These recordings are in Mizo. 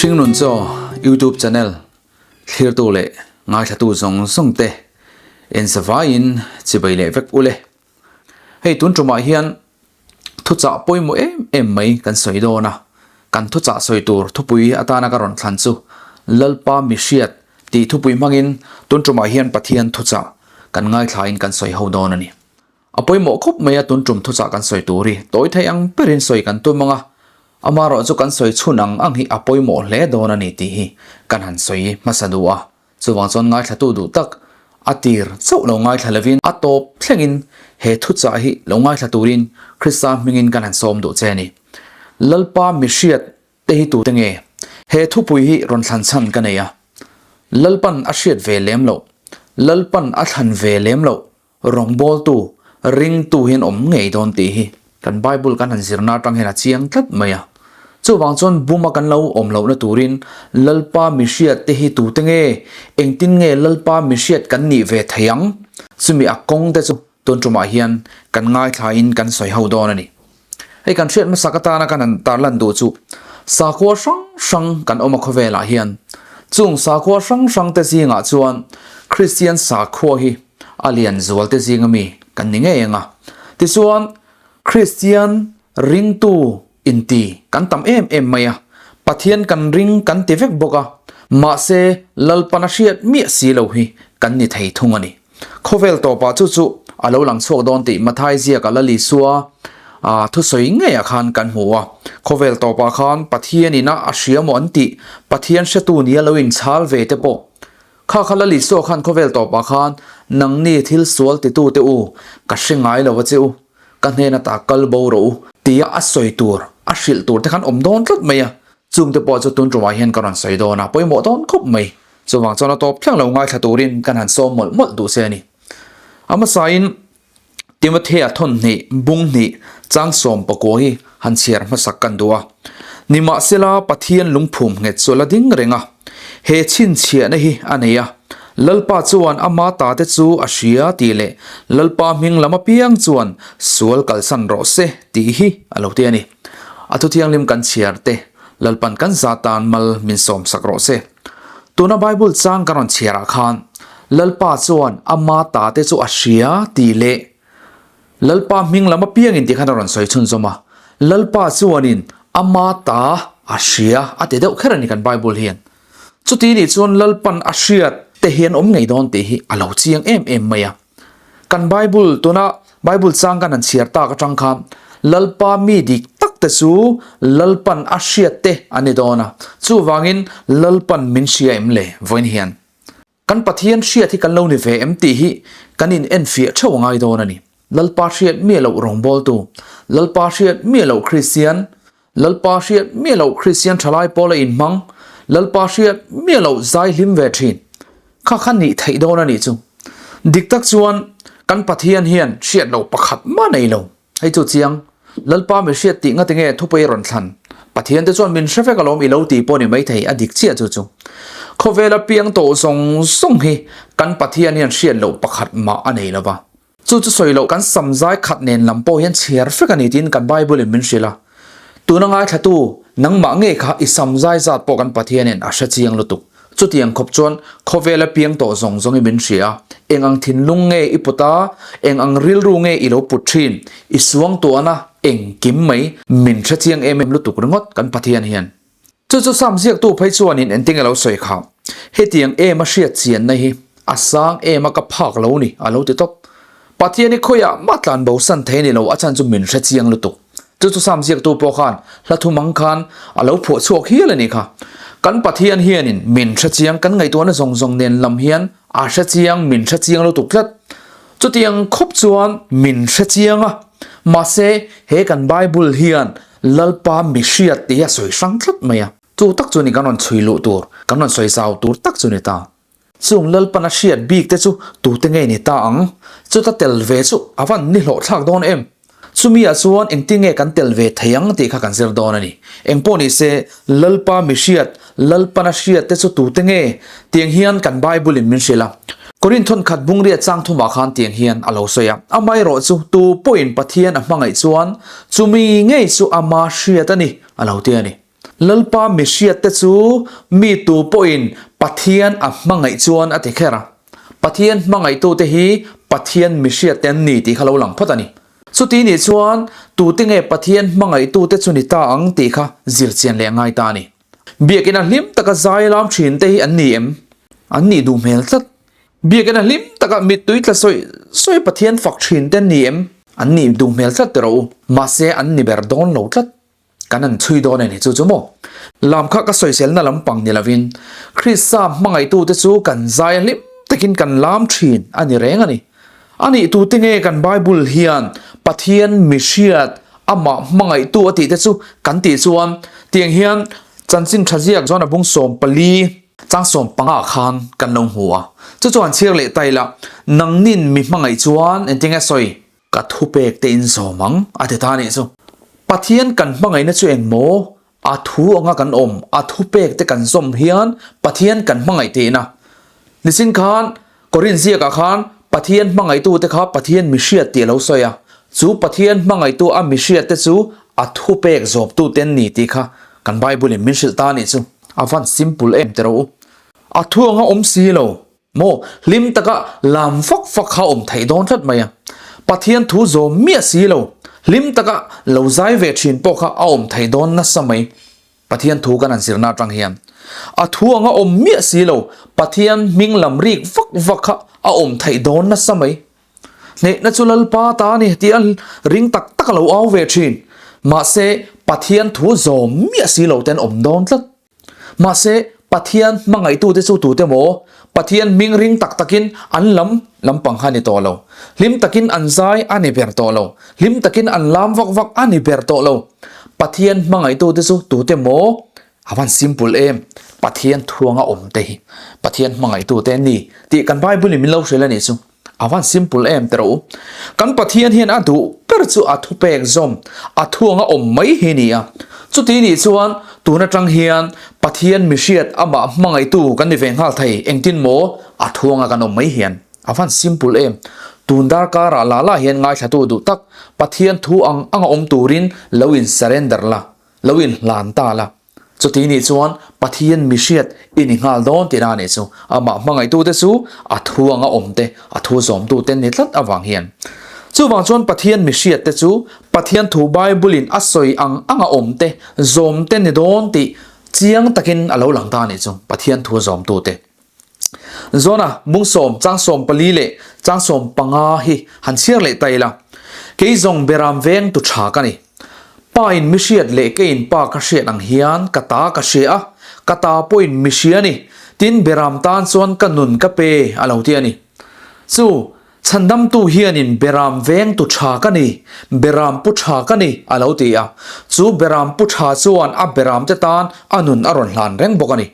Hringnun Chaw YouTube channel thlirtu leh ngaithlatu zawng zawng te en zavaiin chibai leh vek ule. Hei tun tumah hian thuchah pawimawh em em mai kan sawi dawn a, kan thuchah sawi tur thupui atana ka rawn thlan chu Lalpa mihriat tih thupui hmangin tun tumah hian Pathian thuchah kan ngaithlain kan sawi ho dawn a ni. A pawimawh khawp mai a tun tum thuchah kan sawi tur hi tawi thei ang berin sawi kan tum ang a, amaherawh chu kan sawi chhun ang ang hi a pawimawh hle dawn a ni tih hi kan han sawi hmasa duh a, chuvang chuan ngaithlatu duh tak a tir chauh lo ngaithla lovin a tawp thlengin he thuchah hi lo ngaithla turin Krista hmingin kan han sawm duh che a ni. Lalpa mihriat te hi tute nge? He thupui hi rawn thlan chhan ka nei a, Lalpan a hriat ve lem loh, Lalpan a thlan ve lem loh Rawngbawltu, ringtu hian awm ngei dawn tih hi kan Bible kan han zirna atang hian a chiang tlat mai a. Chuvang chuan buma kan lo awm lohna turin Lalpa mihriat te hi tute nge, engtin nge Lalpa mihriat kan nih ve thei ang? Chumi a kawng te chu tun tumah hian kan ngaithlain kan sawi ho dawn a ni. Hei kan hriat hmasak atana kan han tarlan duh chu sakhua hrang hrang kan awm a khawvelah hian chung sakhua hrang hrang te zingah chuan Kristian sakhua hi a lian zual te zinga mi kan ni ngei ang a. Tichuan Kristian ringtu inti kan tam em em mai a, Pathian kan ring kan ti vek bawk a, mahse Lalpan a hriat miah si lo hi kan ni thei thung a ni. Khawvel tawpah chu chu a lo lang chhuak dawn tih Mathai ziaka Lal Isua thusawi ngeiah khan kan hmu a. Khawvel tawpah khan Pathian ina a hria maw an tih Pathian hretu nia lo inchhal ve te pawh kha kha Lal Isua khan khawvel tawpah khan nangni thil sual titute u ka hre ngai lo a che u, ka hnen ata kal bo rawh u tia a sawi tur, a hrilh tur te khan awm dawn tlat mai a. Chungte pawh chu tun tumah hian ka rawn sawi dawn a, pawimawh dawn khawp mai. Chuvang chuan a tawp thleng lo ngaithla turin kan han sawm mawlh mawlh duh se a ni. A hmasain Timothea thawn hnih, bung hnih, chang 14 hi han chhiar hmasak kan duh a. Nimahsela Pathian lungphum nghet chu la ding reng a, he chhinchhiahna hi a nei a, Lalpa chuan ama ta te chu a hria tih leh Lalpa hming lam apiang chuan sual kalsan rawh se tih hi a lo ti a ni. A thuthianghlim kan chhiar te Lalpan kan za tan mal min sawmsak rawh se. Tuna Bible chang kan rawn chhiar ah khan Lalpa chuan ama ta te chu a hria tih leh Lalpa hming lam apiangin tih khan a rawn sawi chhunzawm a. Lalpa chuanin ama ta a hria a ti deuh kher a ni kan Bible hian. Chuti nih chuan Lalpan a hriat te hian awm ngei dawn tih hi a lo chiang em em mai a. Kan Bible, tuna Bible chang kan han chhiar tak atang khan Lalpa mi dik tak te chu Lalpan a hriat te an ni dawn a, chuvangin Lalpan min hria em le vawiin hian kan Pathian hriat hi kan lo ni ve em tih hi kan in enfiah theuh a ngai dawn a ni. Lalpa hriat miah loh rawngbawltu, Lalpa hriat miah loh Kristian, Lalpa hriat miah loh Kristian thalai pawl a inhmang, Lalpa hriat miah loh zai hlim ve thin. Kha kha nih theih dawn a nih chu. Dik tak chuan kan Pathian hian hriat loh pakhat mah nei lo. Hei chu chiang. Lalpa mi hriat tih ngati nge thupui a rawn thlan. Pathian te chuan min hre vek alawm i lo tih pawh ni maithei a dik chiah chu chu. Khawvela piang tawh zawng zawng hi kan Pathian hian hriat loh pakhat mah a nei lova. Chu chu sawi loh kan samzai khat nen lam pawh hian chhiar fek a ni tiin kan Bible in min hrilh a. Tuna ngaithlatu nangmah ngei kha i samzai zat pawh kan Pathianin a hre chiang lutuk. Chutiang khawp chuan khawvela piang tawh zawng zawngin min hria a, eng ang thinlung nge i put a, eng ang rilru nge i lo put thin, i suangtuahna engkim mai min hre chiang em em lutuk ringawt kan Pathian hian. Chu chu Sam ziaktu phei chuanin engtin a lo sawi kha, Hetiang em a hriat chianna hi a sang em a ka phak lo ni, a lo ti tawp. Pathian hi khawiah mah tlan bo san thei a ni lo, a chhan chu min hre chiang lutuk. Chu chu Sam ziaktu pawh khan hla thum ang khan a lo phuah chhuak hial a ni kha. Kan Pathian hianin min hre chiang, kan ngaihtuahna zawng zawng nen lam hian a hre chiang, min hre chiang lutuk tlat. Chutiang khawp chuan min hre chiang a, mahse he kan Bible hian Lalpa mi hriat tih hi a sawi hrang tlat mai a, chu tak chu ni kan rawn chhui luh tur, kan rawn sawi zau tur tak chu ni ta. Chung Lalpan a hriat bik te chu tute nge ni ta ang? Chuta tel ve chu a van ni hlawh thlak dawn em? Chumi ah chuan engtin nge kan tel ve thei ang tih kha kan zir dawn a ni. Engpawh ni se, Lalpa mi hriat, Lalpan a hriat te chu tute nge? Tiang hian kan Bible in min hrilh a. Korinth thawnkhat bungriat chang thumah khan tiang hian a lo sawi a, Amaherawh chu tu pawhin Pathian a hmangaih chuan chumi ngei chu ama hriat a ni, a lo ti a ni. Lalpa mihriatte chu mi tu pawhin Pathian a hmangaih chuan a ti kher a. Pathian hmangaihtute hi Pathian mihriatte an ni tih kha lo lang phawt a ni. Chuti nih chuan tute nge Pathian hmangaihtute chu ni ta ang tih kha zir chian leh a ngai ta a ni. Biakina hlim taka zai lam thinte hi an ni em? An nih duh hmel tlat. Biakina hlim taka mittui tla sawi sawi Pathian fak thinte an ni em? An nih duh hmel tlat tiraw u. Mahse an ni ber dawn lo tlat. Kan han chhui dawn a ni chu chu maw? Lam kha ka sawiselna lampang ni lovin Krista hmangaihtute chu kan zai a hlim takin kan lam thin a ni reng a ni. A nih tute nge kan Bible hian Pathian mihriat amah hmangaihtu a tihte chu kan tih chuan tiang hian chanchin tha ziak chuan a bung 14 chang 15 khan kan lo hmu a. Chu chuan chhiar leh ta ila nangnin mi hmangaih chuan engtinge sawi? Ka thupek te in zawm ang, a ti ta anih chu. Pathian kan hmangaihna chu eng maw? A thu anga kan awm, a thupek te kan zawm hian Pathian kan hmangaih tihna. Nichin khan Korinth ziakah khan Pathian hmangaihtute kha Pathian mihriat tih a lo sawi a. Chu Pathian hmangaihtu a mihriat te chu a thupek zawmtute an ni tih kha kan Bible in min hrilh ta anih chu. A van simple em tiraw u. A thu anga awm si lo. Maw, hlim taka lam fak fak kha awm theih dawn tlat mai a. Pathian thu zawm miah si lo, hlim taka lo zai ve thin pawh kha a awm theih dawn nasa mai. Pathian thu kan han zirna atang hian a thu anga awm miah si lo, Pathian hming lam rik vak vak kha a awm theih dawn nasa mai. Hnehna chu Lalpa ta a ni tih a ring tak tak a lo au ve thin. Mahse, Pathian thu zawm miah si lo ten awm dawn tlat. Mahse, Pathian hmangaihtute chu tute maw? Pathian hming ring tak takin an lam lampang kha a ni tawh lo. Hlim takin an zai a ni ber tawh lo. Hlim takin an lam vak vak a ni ber tawh lo. Pathian hmangaihtute chu tute maw? A van simple em! Pathian thuanga awmte hi Pathian hmangaihtute an ni tih kan Bible-in min lo hrilh a nih chu. A van simple em teh rawh u. Kan Pathian hian a duh ber chu a thupek zawm, a thuanga awm mai hi ni a. Chuti nih chuan tun atang hian Pathian mihriat amah hmangaihtu kan ni ve nghal thei engtin maw a thuanga kan awm mai hian. A van simple em. Tun darkarah lah lah hian ngaithlatu duh tak Pathian thu ang anga awm turin lo in surrender la, lo in hlan ta la. Chuti nih chuan Pathian mihriat i ni nghal dawn tihna a nih chu. Amah hmangaihtute chu a thu anga awmte, a thu zawmtute an ni tlat avang hian. Chuvang chuan Pathian mihriatte chu Pathian thu Bible-in a sawi ang anga awmte, zawmte ni dawn tih chiang takin a lo lang ta a nih chu, Pathian thu zawmtute. Zona, bung sawm, chang 14 leh chang 15 hi han chhiar leh ta ila. Kei zawng beram veng tu tha ka ni. Pa in mi hriat leh keiin pa ka hriat ang hian ka ta ka hria a, ka ta pawhin mi hria a ni. Tin, beram tan chuan ka nun ka pe a lo ti a ni. Chu Chhandamtu hianin Beram vengtu tha ka ni, Beram pu tha ka ni, a lo ti a. Chu Beram pu tha chuan a Beramte tan a nun a rawn hlan reng bawk a ni.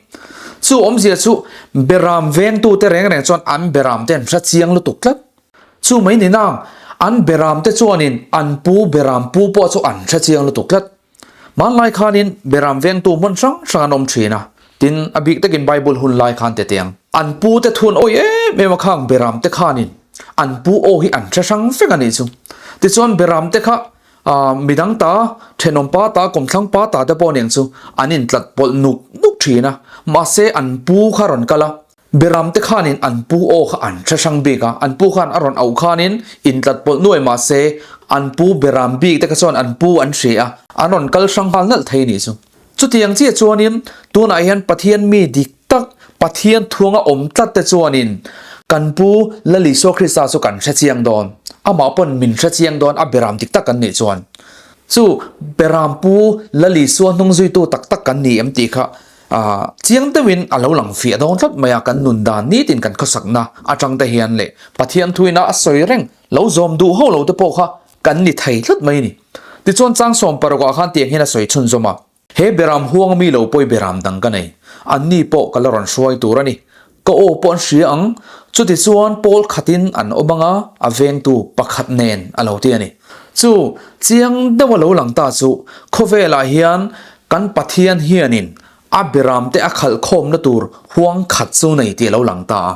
Chu awmzia chu Beram vengtute reng reng chuan an Beramte an hre chiang lutuk tlat. Chu mai ni nang, an Beramte chuanin an pu Beram pu pawh chu an hre chiang lutuk tlat. Hmanlai khanin Beram vengtu hmun hrang hrang an awm thin a, tin a bik takin Bible hun lai khan te tiang. An pu te thun awi em em a khang Beram te khanin an pu aw hi an hre hrang vek a nih chu. Tichuan Beram te kha midang ta, thenawm pa ta, kawmthlang pa ta te pawh aniang chu an intlat pawlh nuk nuk thin a, mahse an pu kha rawn kal a, Beram te khanin an pu aw kha an hre hrang bik a, an pu khan a rawn auh khanin intlat pawlh nuai mah se an pu beram bik te kha chuan an pu an hre a, an rawn kal hrang nghal nalh thei a nih chu. Chutiang chiah chuanin tunah hian Pathian mi dik tak, Pathian thuanga awm tlat te chuanin kan pu Lal Isua Krista chu kan hre chiang dawn, amah pawn min hre chiang dawn a beram dik tak kan nih chuan. Chu beram pu Lal Isua hnung zuitu tak tak kan ni em tih kha Chiang deuhin a lo lang fiah dawn tlat mai a, kan nun dan nitin kan khawsakna atang te hian leh Pathian thuina a sawi reng lo zawm duh ho lo te pawh kha kan ni thei tlat mai a ni. Tichuan chang 16 ah khan tiang hian a sawi chhunzawm a, He beram huang mi lo pawi beram dang ka nei, anni pawh ka la rawn hruai tur a ni, ka aw pawh an hria ang, chutichuan pawl khatin an awm anga a vengtu pakhat nen a lo ti a ni. Chu chiang deuha lo lang ta chu khawvelah hian Kan Pathian hianin a beramte a khalh khawmna tur huang khat chu nei tih a lo lang ta a.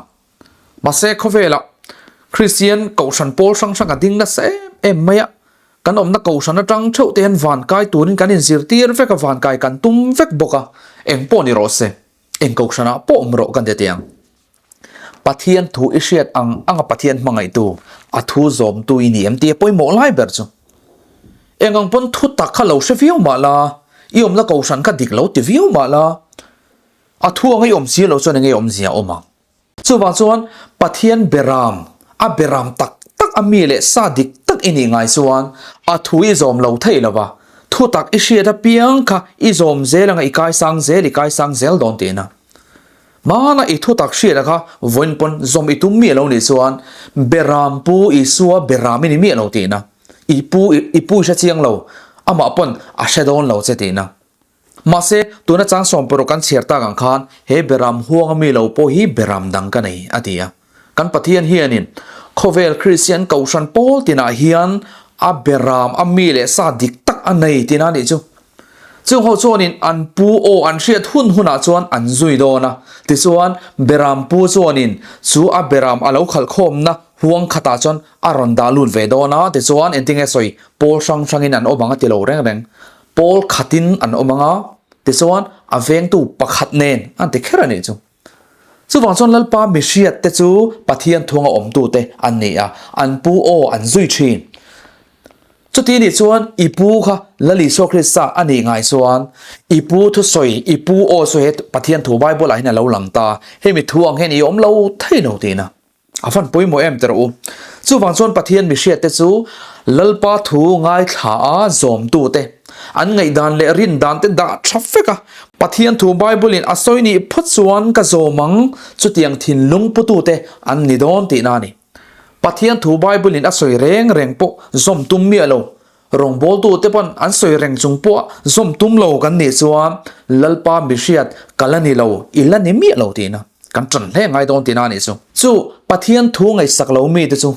Mahse khawvelah Kristian kohhran pawl hrang hrang a ding nasa em em mai a. Kan awmna kohhran atang theuh te hian vankai turin kan inzirtir vek a, vankai kan tum vek bawk a, eng pawh ni rawh se, eng kohhranah pawh awm rawh kan ti teh ang. Pathian thu i hriat ang anga Pathian hmangaihtu, a thu zawmtu i ni em tih a pawimawh lai ber chu. Eng ang pawn thu tak kha lo hre viau mah la, i awmna kohhran kha dik lo ti viau mah la, a thu anga i awm si lo chuan enge awmzia a awm ang. Chuvang chuan Pathian beram, a beram tak tak a mi leh sa dik tak i nih ngai chuan a thu i zawm lo thei lo va, thu tak i hriat apiang kha i zawm zel anga i kaisang zel i kaisang zel dawn tihna. Hmana i thu tak hriat a kha vawiin pawn zawm i tum miah lo nih chuan beram pu Isua beram i ni miah lo tihna. I pu i pu i hre chiang lo, amah pawn a hre dawn lo che tihna. Mahse, tuna chang sawmparuk kan chhiar tak ang khan he beram huanga mi lo pawh hi beram dang ka nei, a ti a. Kan Pathian hianin khawvel Kristian kohhran pawl tinah hian a beram a mi leh sa dik tak a nei tina nih chu. Chung ho chuanin an pu aw an hriat hun hunah chuan an zui dawn a. Tichuan, beram pu chuanin chu a beram a lo khalhkhawmna huang khatah chuan a rawn dah lut ve dawn a. Tichuan, engtinge sawi pawl hrang hrangin an awm ang a ti lo reng reng. Pawl khatin an awm ang a, tichuan a vengtu pakhat nen an ti kher a nih chu. Chuvang chuan Lalpa mihriat te chu Pathian thunga awmtute an ni a, an pu aw an zui thin. Chuti nih chuan i pu kha Lal Isua Krista a nih ngai chuan i pu thusawi, i pu aw chu he Pathian thu Bible ah hian a lo lang ta, hemi thu ang hian i awm lo thei lo tihna. A van pawimawh em ti rawh u. Chuvang chuan Pathian mihriatte chu Lalpa thu ngaithla a zawmtute, an ngaihdan leh rindan te dah tha vek a, Pathian thu Bible in a sawi nih phawt chuan ka zawm ang, chutiang thinlung putute an ni dawn tihna a ni. Pathian thu Bible in a sawi reng reng pawh zawm tum miah lo, rawngbawltute pawn an sawi reng chung pawh zawm tum lo kan nih chuan Lalpa mihriat ka la ni lo, i la ni miah lo tihna. Kan ṭan hle ngai dawn tihna a nih chu. Chu Pathian thu ngaihsak lo mite chu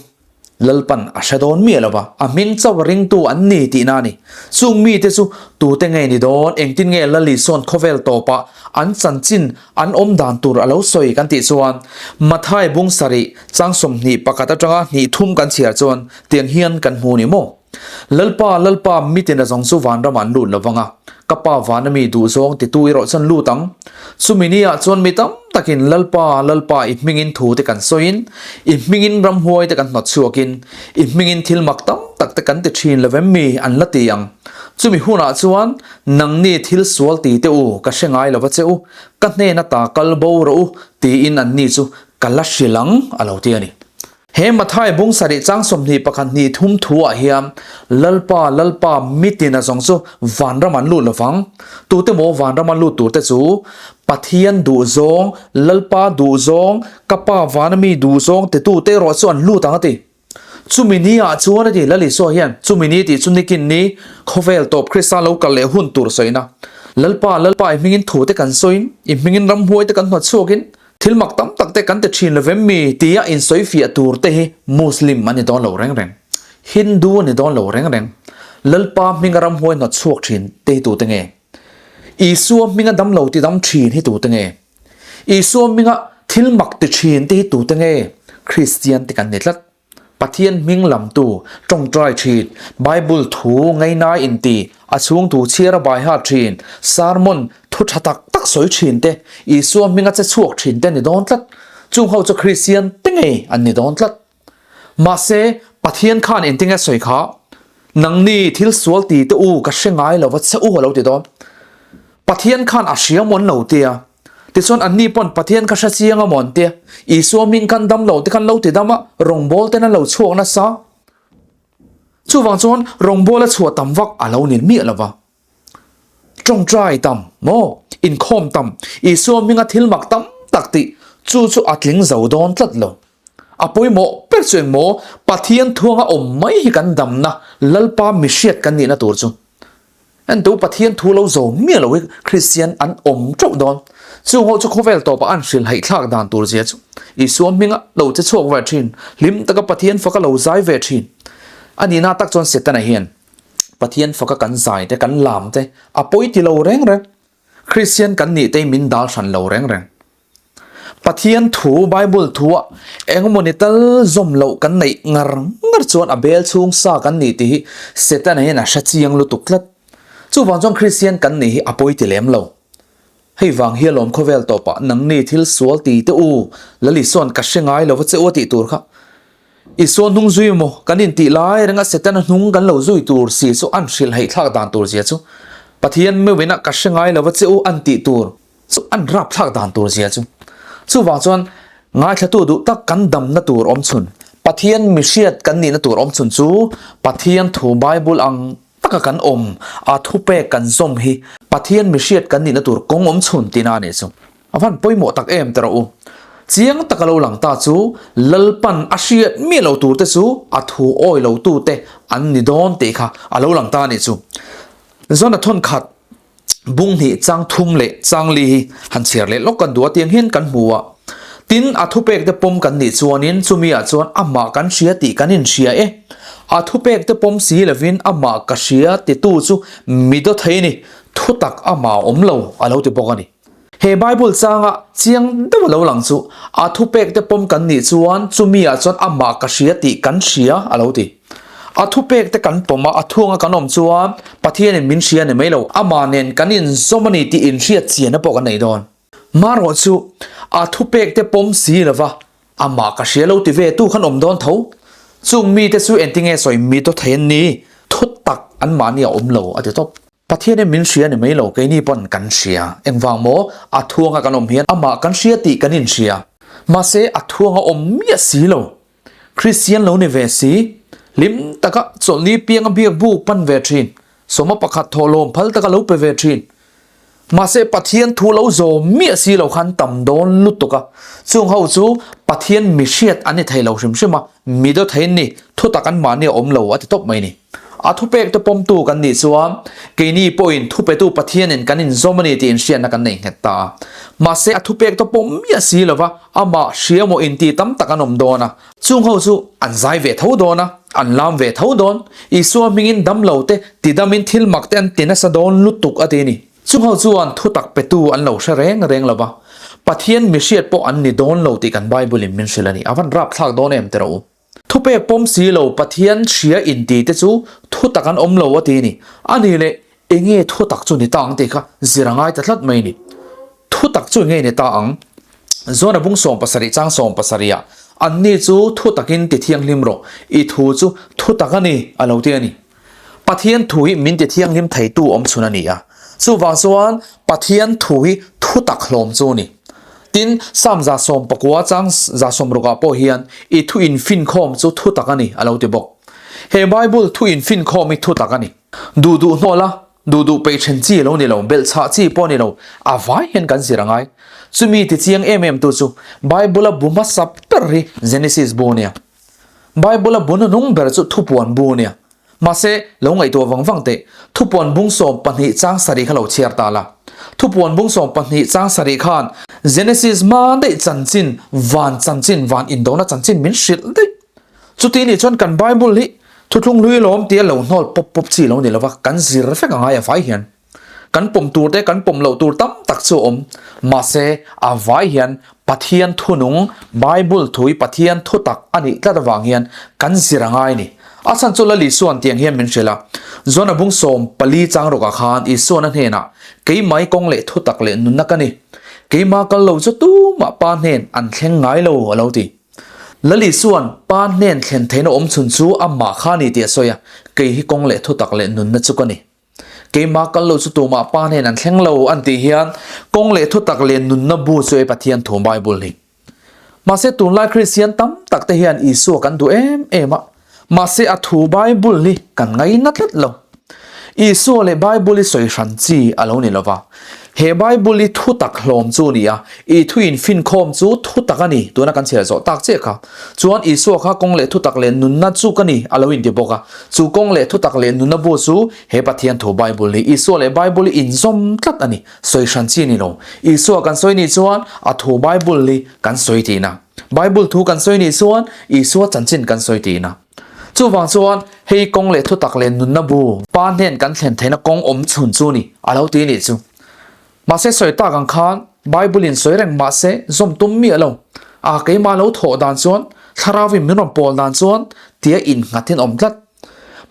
Lalpan a hre dawn miah lo va, a hming chauh ringtu an ni tihna a ni. Chung mite chu tute nge ni dawn, engtin nge Lal Isua'n khawvel tawpah an chanchin an awm dan tur a lo sawi kan tih chuan Mathai bung sarih chang 21 atanga hnih thum kan chhiar chuan tiang hian kan hmu ni maw? Lalpa, Lalpa, mitin a zawng chu vanram an lut lo vang a, ka Pa vana mi duhzawng titu erawh chuan lut ang. Chumi ni ah chuan mi tam takin Lalpa, Lalpa, i hmingin thu te kan sawiin, i hmingin ramhuai te kan hnawt chhuakin, i hmingin thil mak tam tak te kan ti thin lo vem mi an la ti ang. Chumi hunah chuan nangni thil sual ti te u, ka hre ngai lo va che u, ka hnen ata kal bo rawh u, tiin anni chu ka la hrilh ang, a lo ti a ni. He Mathai bung sarih chang 21 hnih thum thu ah hian Lalpa, Lalpa, mitin a zawng chu vanram an lut lovang. Tute maw vanram an lut tur te chu Pathian duhzawng, Lalpa duhzawng, ka Pa vana mi duhzawng titu te erawh chu an lut ang a ti. Chumi ni ah chuan a ti, Lal Isua hian chumi ni tih chu nikin ni khawvel tawp Krista lo kal leh hun tur sawina. Lalpa, Lalpa i hmingin thu te kan sawiin, i hmingin ramhuai te kan hnawt chhuakin, Thil mak tam tak te kan ti thin lo vem mi tia insawi fiah tur te hi Muslim an ni dawn lo reng reng, Hindu an ni dawn lo reng reng, Lalpa hminga ramhuai hnawt chhuak thin te hi tute nge? Isua hminga dam lo ti dam thin hi tute nge? Isua hminga thil mak ti thin te hi tute nge? Kristian te kan ni tlat. Pathian hming lamtu, tawngtai thin, Bible thu ngainai inti, a chhung thu chhiar a bai hat thin, sermon thu tha tak tak sawi thin te, Isua hminga che chhuak thin te ni dawn tlat. Chung ho chu Kristian te ngei an ni dawn tlat. Mahse, Pathian khan engtinge sawi kha? Nangni thil sual ti te u ka hre ngai lo va che u a lo ti dawn. Pathian khan a hria mawn lo tia. Tichuan anni pawn Pathian kha hre chiang a mawn tia. Isua hming khan dam lo te khan lo ti dam a, rawngbâwl ten an lo chhuak nasa. Chuvang chuan rawngbâwl a chhuah tam vak a lo ni miah lo va. Tawngtai tam maw? Inkhawm tam, Isua hminga thil mak tam tak tih chu chu a tling zo dawn tlat lo. A pawimawh ber chu engmaw? Pathian thuanga awm mai hi kan damna, Lalpa mihriat kan nihna tur chu. Entu Pathian thu lo zo miah lo hi Kristian an awm teuh dawn. Chung ho chu khawvel tawpah an hrilh haihthlak dan tur zia chu Isua hminga lo che chhuak ve thin, hlim taka Pathian faka lo zai ve thin. A nihna tak chuan Setana hian Pathian faka kan zai te, kan lam te a pawi ti lo reng reng. Kristian kan nih te hi min dal hran lo reng reng. Pathian thu, Bible thua engmawni tal zawm loh kan neih ngar ngar chuan a bel chhung sa kan ni tih hi Setana hian a hre chiang lutuk tlat. Chuvang chuan Kristian kan nih hi a pawi ti lem lo. Hei vang hi alawm khawvel tawpah nangni thil sual ti teh u, Lalisuan ka hre ngai lova che u a tih tur kha. Isua hnung zui maw kan intih lai renga Setana hnung kan lo zui tur si chu an hrilh heih thlak dan tur zia chu Pathian meuhin a ka hre ngai lova che u an tih tur chu an rap thlak dan tur zia chu. Chuvang chuan ngaithlatu duh tak kan damna tur awm chhun, Pathian mihriat kan nihna tur awm chhun chu Pathian thu Bible ang taka kan awm a thupek kan zawm hi Pathian mihriat kan nihna tur kawng awm chhun tihna a nih chu. A van pawimawh tak em teh rawh u. Chiang taka lo lang ta chu Lalpan a hriat miah lo tur te chu a thu awi lo tu te an ni dawn tih kha a lo lang ta a nih chu. Zona thawn khat bung hnih chang thum leh chang li hi han chhiar leh lawk kan duh a tiang hian kan hmu a. Tin, a thupek te pawm kan nih chuanin chumi ah chuan amah kan hria tih kan inhria e. A thupek te pawm si lovin amah ka hria titu chu mi daw thei a ni, thutak amah a awm lo a lo ti bawk a ni. He Bible changa chiang deuh a lo lang chu, a thupek te pawm kan nih chuan chumi ah chuan amah ka hria tih kan hria a lo ti. A thupek te kan pawm a, a thuanga kan awm chuan Pathianin min hria ni mai lo, amah nen kan inzawm a ni tih inhriat chianna pawh kan nei dawn. Marawh chu a thupek te pawm si lova amah ka hria lo ti ve tu khan awm dawn tho. Chung mite chu engtinge sawi mi to thei an ni, thutak anmahni a awm lo a ti tawp. Pathian in min hria ni mai lo, keini pawn kan hria. Engvang maw? A thuanga kan awm hian amah kan hria tih kan inhria. Mahse, a thuanga awm miah si lo. Kristian lo ni ve si, hlim taka chawlhni pianga biak buk pan ve thin, sawma pakhat thawhlawm phal taka lo pe ve thin. Mahse, Pathian thu lo zawm miah si lo khan tam dawn lutuk a. Chung ho chu Pathian mihriat an ni thei lo hrim hrim a, mi daw thei an ni, thutak anmahni a awm lo a ti tawp mai ni. A thupek te pawmtu kan nih chuan keini pawhin thupetu Pathianin kan inzawm a ni tih inhriatna kan nei nghet ta a. Mahse, a thupek te pawm miah si lova amah hria maw inti tam tak an awm dawn a. Chung ho chu an zai ve tho dawn a, an lam ve tho dawn. Isua hmingin damlo te tidamin thil mak te an ti nasa dawn lutuk a ti a ni. Chung ho chuan thutak petu an lo hre reng reng lova, Pathian mihriat pawh an ni dawn lo tih kan Bible-in min hrilh a ni. A van rapthlak dawn em teh rawh u. Thupek pawm si lo Pathian hria inti te chu thutak an awm lo a ti a ni. A ni leh enge thutak chu ni ta ang tih kha zir a ngai ta tlat mai a ni. Thutak chu enge ni ta ang? Zona bung 70 chang 70 ah anni chu thutakin ti thianghlim rawh, i thu chu thutak a ni a lo ti a ni. Pathian thu hi min ti thianghlim theitu awm chhun a ni a, chuvang chuan Pathian thu hi thutak hlawm chu a ni. Tin, Psalm 19 chang 60 ah pawh hian i thu infinkhawm chu thutak a ni a lo ti bawk. He Bible thu infinkhawm hi thutak a ni. Duh duh hnawla duh duh peih then chi a lo ni lo, belhchhah chi pawh a ni lo, a vai hian kan zir a ngai. Chumi ti chiang em em tu chu Bible-a bu hmasa ber hi Genesis bu a nia. Bible-a bu nunung ber chu thupuan bu a nia. Mahse, lo ngaihtuah vang vang teh, thupuan bung 12 chang sarih kha lo chhiar ta la. Thupuan bung 12 chang sarih khan Genesis hma daih chanchin, van chanchin, van indona chanchin min hrilh daih. Chuti nih chuan kan Bible hi thuthlung hlui lawm tia lo hnawl pawp pawp chi lo ni lova, kan zir vek a ngai a vai hian. Kan pawm tur te kan pawm loh tur tam tak chu a awm. Mahse, a vai hian Pathian thunung, Bible thui Pathian thutak a nih tlat avang hian kan zir a ngai a ni. A chhan chu Lal Isuan tiang hian min hrilh a, Jona bung 14 chang rawkah khan Isuan a hnenah, Keimai kawng leh thutak leh nunna ka ni. Keima kal lo chu tumah Pa hnen an thleng ngai lo, a lo ti. Lal Isuan Pa hnen thlen theihna awm chhun chu amah kha a ni tih a sawi a, Kei hi kawng leh thutak leh nunna chu ka ni. Keimah kal lo chu tumah pa hnen an thleng lo an tih hian kawng leh thutak leh nunna bu chu ei Pathian thu Bible hi. Mahse tunlai Kristian tam tak te hian Isua kan duh em em a, mahse a thu Bible hi kan ngaina tlat lo. Isua leh Bible hi sawi hran chi a lo ni lova. He Bible hi thutak hlawm chu a ni a, i thu infinkhawm chu thutak a ni, tuna kan chhiar zawh tak chiah kha. Chuan Isua kha kawng leh thutak leh nunna chu ka ni a lo inti bawk a. Chu kawng leh thutak leh nunna bu chu he Pathian thu Bible hi Isua leh Bible hi inzawm tlat a ni, sawi hran chi a ni lo. Isua kan sawi nih chuan a thu Bible hi kan sawi tihna. Bible thu kan sawi nih chuan Isua chanchin kan sawi tihna. Chuvang chuan hei kawng leh thutak leh nunna bu Pa hnen kan thlen theihna kawng awm chhun chu ni a lo ti nih chu. Mahse sawi tak ang khan. Bible in sawi reng mah se zawm tum miah lo. A keimah lo thawh dan chuan, Thlarauin min rawn pawl dan chuan tia innghatin awm tlat.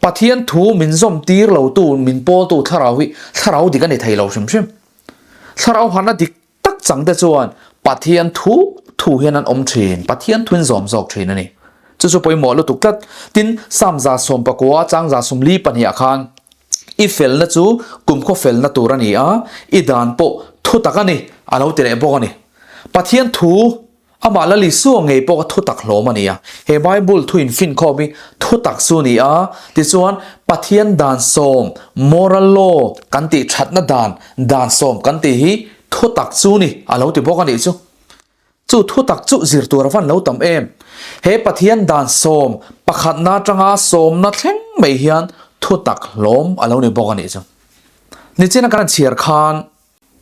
Pathian thu min zawm tir lo tu, min pawl tu Thlarau hi Thlarau dik a ni thei lo hrim hrim. Thlarau harna dik tak chang te chuan Pathian thu thu hian an awm thin, Pathian thuin zawm zawk thin a ni. Chu chu pawimawh lutuk tlat. Tin, Psalm 19 chang 42 ah khan I felna chu kumkhaw felna tur a ni a, i dan pawh thu tak a ni, a lo ti leh bawk a ni. Pathian thu Amah Lal Isua ngei pawh kha thutak hlawm a ni a. He Bible thu infinkhawm hi thutak chu a ni a, tichuan Pathian dan sawm, moral law, kan tih thatna dan, dan sawm kan tih hi thutak chu a ni, a lo ti bawk a nih chu. Chu thutak chu zir tur a van lo tam em. He Pathian dan sawm pakhatna atanga sawmna thleng mai hian thutak hlawm a lo ni bawk a nih chu. Nichina kan chhiar khan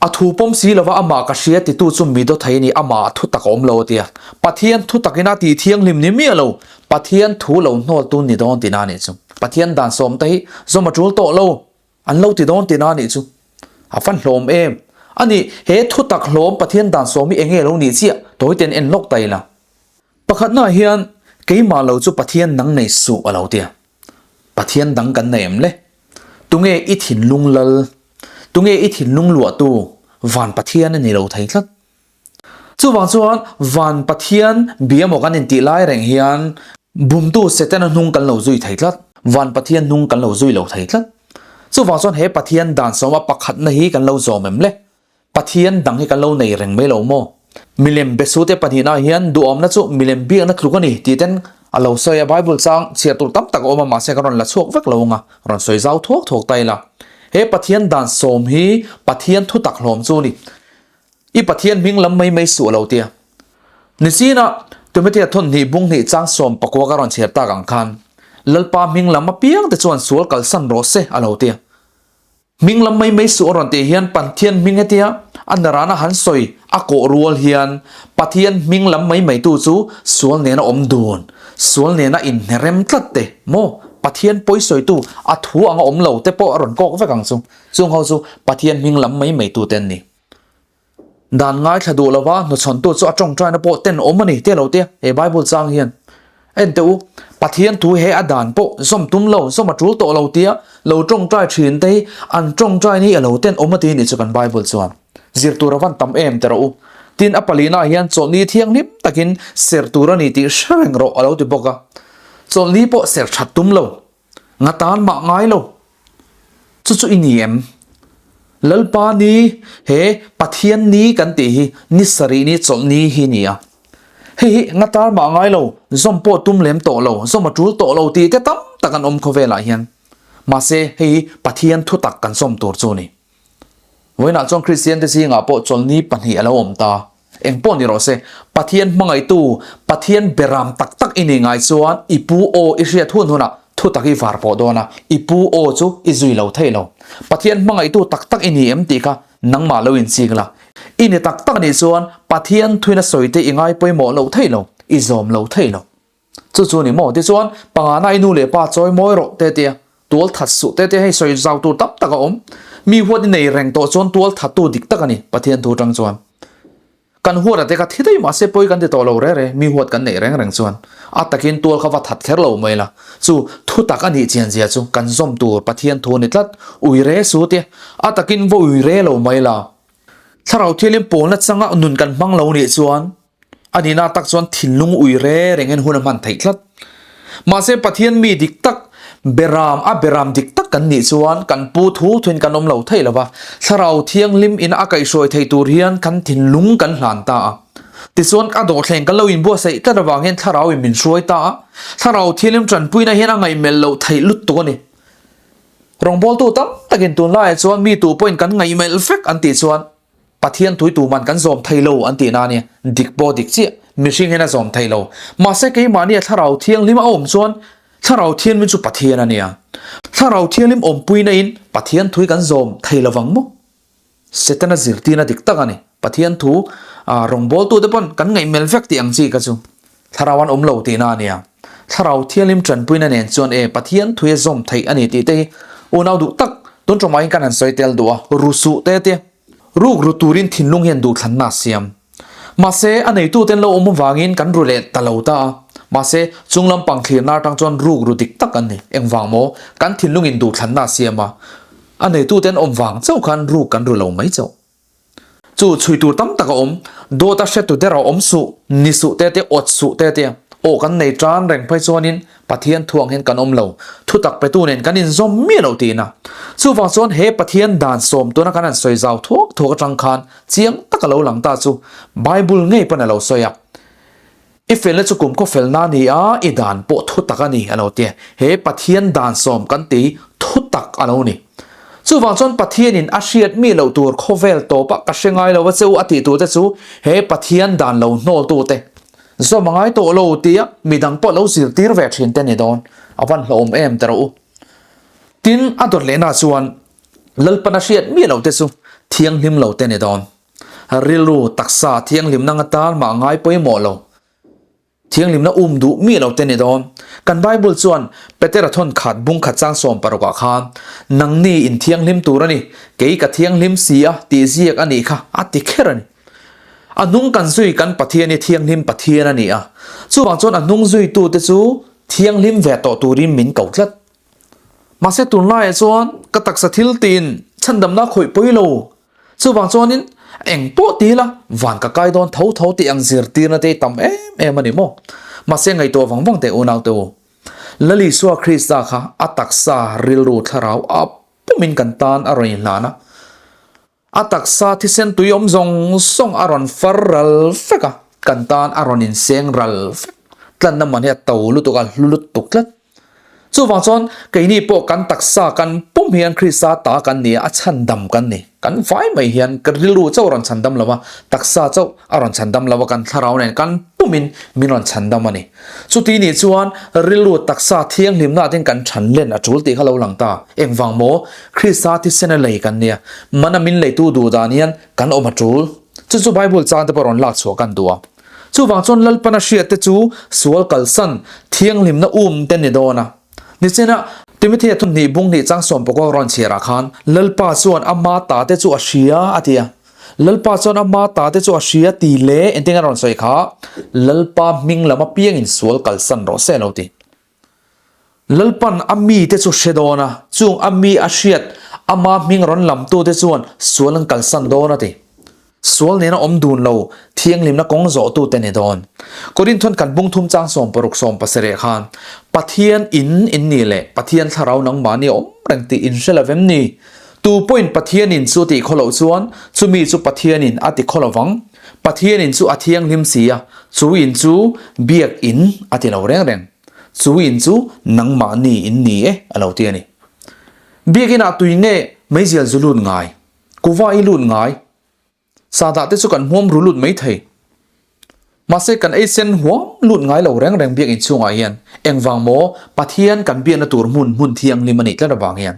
A thu pawm si lova amah ka hria titu chu mi dawt thei a ni, amah thu tak a awm lo a ti a. Pathian thu takin a tih thianghlim ni miah lo, Pathian thu lo hnawltu ni dawn tina a nih chu. Pathian dan sawm te hi zawm a tul tawh lo, an lo ti dawn tina a nih chu. A fan hlawm em? A nih, he thu tak hlawm Pathian dan sawm hi enge lo nih chiah? Tawi ten en lawk ta ila. Pakhatnaah hian keimah lo chu Pathian nang nei suh a lo ti a. Pathian dang kan nei em le? Tunge i thinlung lal? Tunge i thinlung luahtu? Van Pathian a ni lo thei tlat. Chuvang chuan Van Pathian bia maw kan intih lai reng hian bumtu Setana hnung kan lo zui thei tlat. Van Pathian hnung kan lo zui lo thei tlat. Chuvang chuan he Pathian dan sawma pakhatna hi kan lo zawm em le? Pathian dang hi kan lo nei reng mai lo maw? Milem besute pahnihna hian duhawmna chu milem biakna tluk a ni tih ten a lo sawi a, Bible chang chhiar tur tam tak a awm a, mahse ka rawn la chhuak vek lo ang a, rawn sawi zau thuak thuak ta ila. He Pathian dan sawm hi Pathian thutak hlawm chu a ni. I Pathian hming lam mai mai suh a lo ti a. Nichinah Timothea thawn hnih bung hnih chang 19 ka rawn chhiar tak ang khan Lalpa hming lam apiang te chuan sual kalsan rawh se a lo ti a. Hming lam mai mai suh a rawn tih hian Pathian hming hetia a narana han sawi a kawh rual hian Pathian hming lam mai mai tu chu sual nena awm dun, sual nena inhnerem tlat te maw Pathian pawi sawitu a thu anga awm lo te pawh a rawn kawk vek ang chu. Chung ho chu Pathian hming lam mai mai tu te an ni. Dan ngaithla duh lova hnuchhawntu chu a tawngtaina pawh ten awm a ni tih a lo ti a, he Bible chang hian en teh u, Pathian thu he a dan pawh zawm tum lo, zawm a tul tawh lo tia lo tawngtai thin te hi an tawngtaina hi a lo ten awm a ti nih chu kan Bible chuan zir tur a van tam em ti rawh u. Tin a palina hian chawlhni thianghlim takin ser tur a ni tih hre reng rawh a lo ti bawk a, chawlhni pawh ser that tum lo, nga tan mah ngai lo. Chu chu i ni em? Lalpa ni, he Pathian ni kan tih hi ni sarih ni chawlh ni hi ni a. Hei hi nga tar mah ngai lo, zawm pawh tum lem tawh lo, zawm a tul tawh lo tih te tam tak an awm khawvelah hian. Mahse, hei hi Pathian thutak kan zawm tur chu a ni. Vawiinah chuan Kristian te zingah pawh chawlhni pahnih a lo awm ta. Eng pawh ni rawh se, Pathian hmangaihtu, Pathian beram tak tak i nih ngai chuan i pu aw i hriat hun hunah thutak i var pawh dawn a, i pu aw chu i zui lo thei lo. Pathian hmangaihtu tak tak i ni em tih kha nangmah lo inchik la. I ni tak tak nih chuan Pathian thuina sawite i ngai pawimawh lo thei lo, i zawm lo thei lo. Chu chu ni maw? Tichuan, pangana i nu leh pa chawi mawi rawh te tia, tual that suh te tia hei sawi zau tur tam tak a awm. Mi huat i nei reng tawh chuan tual thattu dik tak a ni, Pathian thu atang chuan. Kan huat a te kha thi daih mahse pawi kan ti tawh lo re re, mi huat kan neih reng reng chuan. A takin tual kha va that kher lo mai la. Chu thu tak a nih chian zia chu kan zawm tur Pathian thu a ni tlat, ui re su tia, a takin va ui re lo mai la. Thlarau thialim pawlna changa nun kan hmang lo nih chuan, A nihna tak chuan thinlung ui re rengin hun a hman theih tlat. Mahse Pathian mi dik tak, beram a beram dik tak kan nih chuan kan pu thu thuin kan awm lo thei lo va, Thlarau Thianghlim ina a kaihhruai thei tur hian kan thinlung kan hlan ta a. Tichuan a dawhthleng kan lo inbuatsaih tlat avang hian Thlarauin min hruai ta a, Thlarau Thianghlim tanpuina hian a ngaihmelh loh theih lutuk a ni. Rawngbawltu tam takin tunlaiah chuan mi tu pawhin kan ngaihmelh vek an tih chuan, Pathian tui tuman kan zawm thei lo an tih na ania, dik pawh dik chiah, mihring hian a zawm thei lo. Mahse keimahnia Thlarau Thianghlim a awm chuan Thlarau Thianghlim chu Pathian ania. Thlarau Thianghlim awmpuina in Pathian thui kan zawm thei lo vang maw? Setana zirtirna dik tak a ni. Pathian thu rawngbawltute pawn kan ngaihmel vek tih ang chi kha chu Thlarau an awm lo tihna ania. Thlarau Thianghlim tanpuina nen chuan e Pathian thui a zawm theih a ni tih te hi unau duh tak tun tawmah hian kan han sawi tel duh a, ru suh te te. Ruk ru turin thinlung hian duhthlanna a siam. Mahse, a neitute an lo awm avangin kan ru leh ta lo ta a. Mahse, chung lampang thlirna atang chuan ruk ru dik tak an ni. Engvang maw? Kan thinlungin duhthlanna a siam a. A neitute an awm vang chauh khan ruk kan ru lo mai chauh. Chu chhui tur tam tak a awm. Dawt a hretu der a awm suh, ni suh te te, awt suh te te. Aw kan nei tan reng phei chuanin Pathian thuang hian kan awm lo, thutak petu nen kan inzawm miah lo tiin a. Chuvang chuan he Pathian dan sawm tuna kan han sawi zau thuak thuak atang khan chiang tak a lo lang ta chu Bible ngei pawn a lo sawi a. I felna chu kumkhaw felna a ni a, i dan pawh thutak a ni a lo ti a. He Pathian dan sawm kan ti thutak a lo ni. Chuvang chuan Pathianin a hriat mi loh tur khawvel tawpah ka hre ngai lo a che u a tih turte chu he Pathian dan lo hnawltute Zawm a ngai tawh lo tia midang pawh lo zirtir ve thin te ni dawn. A van hlauhawm em ta rawh u. Tin, a dawt lehna chuan Lalpana hriat miah lo te chu thianghlim lo te ni dawn. Rilru, taksa thianghlimna nga tan mah ngai pawimawh lo. Thianghlimna um duh miah lo te ni dawn. Kan Bible chuan Petera thawn khat bung khat chang sawm parukah khan, Nangni in thianghlim tur a ni, kei ka thianghlim si a tih ziak a nih kha a ti kher a ni. A hnung kan zui kan Pathian hi thianghlim Pathian a ni a, chuvang chuan a hnung zuitute chu thianghlim ve tawh turin min ko tlat. Mahse tunlaiah chuan ka taksa thil tiin chhandamna khawih pawi lo, chuvang chuanin eng pawh ti ila van ka kai dawn tho tho tih ang zirtirna te hi tam em em a ni maw? Mahse ngaihtuah vang vang teh unaute u, Lal Isua Krista kha a taksa rilru thlarau a pumin kan tan a rawn inhlan a, A taksa thisen tui awm zawng zawng a rawn far ral vek a, kan tan a rawn inseng ral vek. Tlanna man hi a to lutuk a, hlu lutuk tlat. Chuvang chuan keini pawh kan taksa kan pum hian Krista ta kan ni a, a chhandam kan ni. Kan vai mai hian ka rilru chauh a rawn chhandam lo a, taksa chauh a rawn chhandam lo a, kan thlarau nen kan pumin min rawn chhandam a ni. Chuti nih chuan rilru taksa thianghlimna atin kan than len a tul tih kha lo lang ta. Engvang maw? Krista thisen a lei kan nia. Mana min leitu duh dan hian kan awm a tul. Chu chu Bible chang te pawh rawn lak chhuah kan duh a. Chuvang chuan Lalpana hriat te chu sual kalsan thianghlimna um te ni dawn a. Nichina Timothea thunhnih bunghnih chang sawmpakua rawn chhiarah khan Lalpa chuan ama ta te chu a hria a ti a. Lalpa chuan ama ta te chu a hria ti le engtin a rawn sawi kha, Lalpa hming lam apiangin sual kalsan rawh se a lo ti. Lalpan a mi te chu hre dawn a, chung a mi a hriat ama hming rawn lamtu te chuan sual an kalsan dawn a ti. Sual nena awm dun lo thianghlimna kawng zawhtu te ni dawn. Korinthon kan bung thum chang 60 17 khan, Pathian in in ni leh Pathian thlarau nangmahni a awm reng tih in hre lo vem ni? Tu pawhin Pathianin chu a tih khaw loh chuan chumi chu Pathianin a ti khaw lo vang. Pathianin chu a thianghlim si a, chu in chu biak in a ti lo reng reng. Chu in chu nangmahni in ni e a lo ti a ni. Biak inah tui nge meizial zu lut ngai? Kuva i lut ngai? Sahdah te chu kan hmuam ru lut mai thei. Mahse kan ei sen huam lut ngai lo reng reng biakinn chhungah hian engvang maw Pathian kan biakna tur hmun hmun thianghlim a nih tlat avang hian.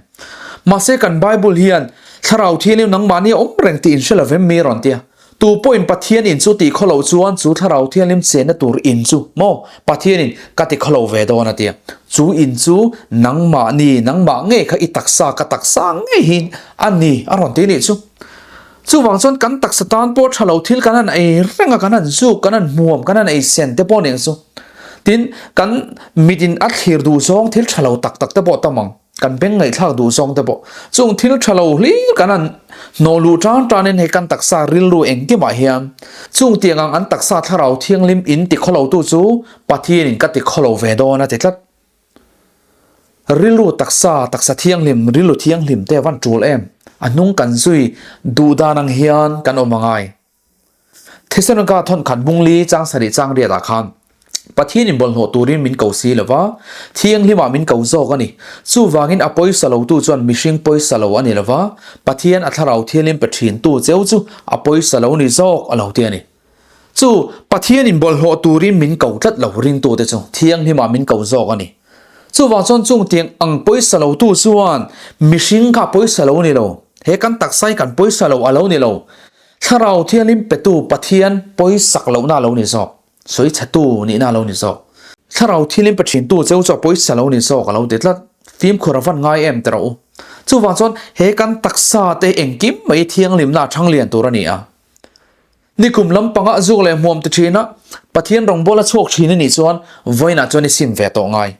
Mahse kan Bible hian Thlarau Thianghlim nangmahni a awm reng tih in hre lo vem mi rawn tia. Tu pawhin Pathian in chu tih khaw loh chuan chu Thlarau Thianghlim chenna tur in chu maw Pathianin ka ti khaw lo ve dawn a tia. Chu in chu nangmahni nangmah ngei kha i taksa ka taksa ngei hi a ni a rawn ti nih chu. Chuvang chuan kan taksa tan pawh tha lo thil kan han ei reng a, kan han zuk, kan han hmuam, kan han ei sen te pawh nen chu. Tin, kan mit in a thlir duh zawng thil tha lo tak tak te pawh tam ang, kan beng ngaihthlak duh zawng te pawh. Chung thil tha lo hlir kan han hnawh luh tan tan in hei kan taksa rilru engkimah hian chung tiang ang an taksa thlarau thianghlim in ti khawlo tu chu Pathian in ka ti khawlo ve dawn a ti tlat. Rilru taksa, taksa thianghlim, rilru thianghlim te a van tul em? A hnung kan zui duh dan ang hian kan awm angai. Thesalonika thawnkhat bungli chang sarih chang riat ah khan Pathian in bawlhhlawh turin min ko si lova, thianghlim ah min ko zawk a ni. Chuvangin a pawisa lo tu chuan mihring pawisa lo a ni lova, Pathian a thlarau thianghlim pe thin tu cheu chu a pawisa lo ni zawk a lo ti a ni. Chu Pathianin bawlhhlawh turin min ko tlat lo ringtute chu thianghlimah min ko zawk a ni. Chuvang chuan chung tiang ang pawisa lotu chuan mihring kha pawisa lo ni lo, he kan taksa hi kan pawisa lo a lo ni lo, Thlarau Thianghlim petu Pathian pawisak lohna a lo ni zawk, sawi chhetu nihna a lo ni zawk. Thlarau Thianghlim pe thintu cheu chu a pawisa lo ni zawk a lo ti tlat. Fimkhur a van ngai em ti rawh u. Chuvang chuan he kan taksa te engkim mai thianghlimna a thang lian tur a ni a. Nikum lampanga zuk leh hmuam ti thin a, Pathian rawngbawla chhuak thin i nih chuan vawiinah chuan i sim ve tawh ngai.